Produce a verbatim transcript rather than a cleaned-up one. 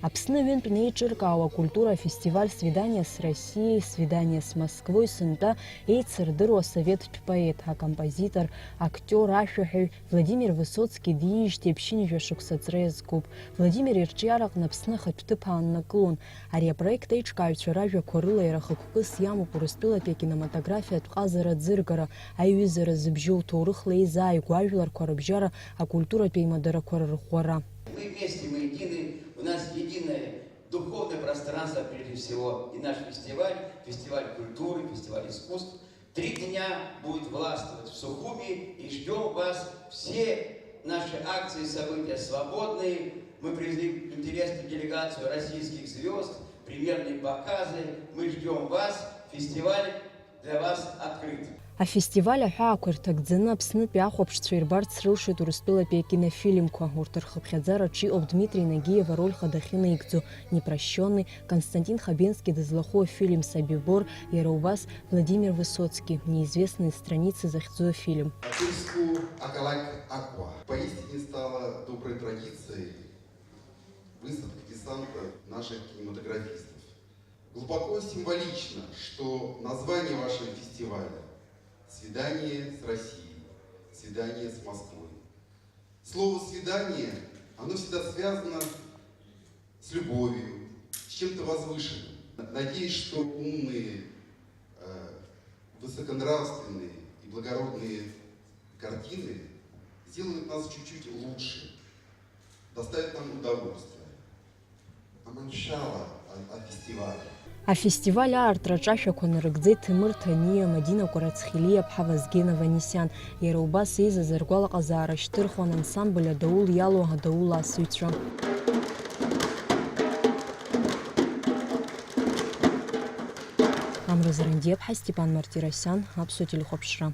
Аԥсны аҩынтә неиҿыркаауа акультура афестиваль «Свидание с Россией, свидание с Москвой» сынтәа еицырдыруа асоветтә поет, акомпозитор, актиор, ашәаҳәаҩ Владимир Высоцки диижьҭеи ԥшьынҩажәа шықәса аҵра иазкуп. Владимир ирҿиараҟны Аԥсны ахатә ҭыԥ ааннакылон. Ари апроект аиҿкааҩцәа ражәақәа рыла иара хықәкыс иамоуп Урыстәылатәи акинематографиатә ҟазара аӡыргара, аиҩызара зыбжьоу, ҭоурыхла еизааигәоу ажәларқәа рыбжьара, акультуратә еимадарақәа рырӷәӷәара. Мы вместе, мы едины, у нас единое духовное пространство, прежде всего, и наш фестиваль, фестиваль культуры, фестиваль искусств, три дня будет властвовать в Сухуми, и ждём вас. Все наши акции, события свободные. Мы привезли интересную делегацию российских звёзд, премьерные показы. Мы ждём вас. Фестиваль для вас открыт. Афестиваль аҳәаақәа ирҭагӡаны Аԥснытәи ахәаԥшцәа ирбарц рылшоит Урыстәылатәи акинофильмқәа. Урҭ рхыԥхьаӡараҿы иҟоуп Дмитрий Нагиев арольха дахьынаигӡо «Непрощённый», Константин Хабенский дызлахәу афильм «Собибор», иара убас Владимир Высоцки, «Неизвестные страницы» захьӡу афильм. По-тюркски «Akalak Akwa». Поистине стало доброй традицией выставка десанта наших кинематографистов. Глубоко символично, что название вашего фестиваля «Свидание с Россией, свидание с Москвой». Слово «свидание», оно всегда связано с любовью, с чем-то возвышенным. Надеюсь, что умные, э, высоконравственные и благородные картины сделают нас чуть-чуть лучше, доставят нам удовольствие. Аманшьала афестиваль. Афестиваль аартра аҿашәақәа нарыгӡеит Ҭемыр Ҭаниа, Мадина Кәарацхелиа ԥҳа Вазген Аванесиан. Иара убас еизаз ргәалаҟазаара шьҭырхуан ансамбль «Адаул» иалоу «Адаул» асыҩцәа. Амра Зарандиаԥҳа, Степан Мартиросиан, Аԥсуа телехәаԥшра.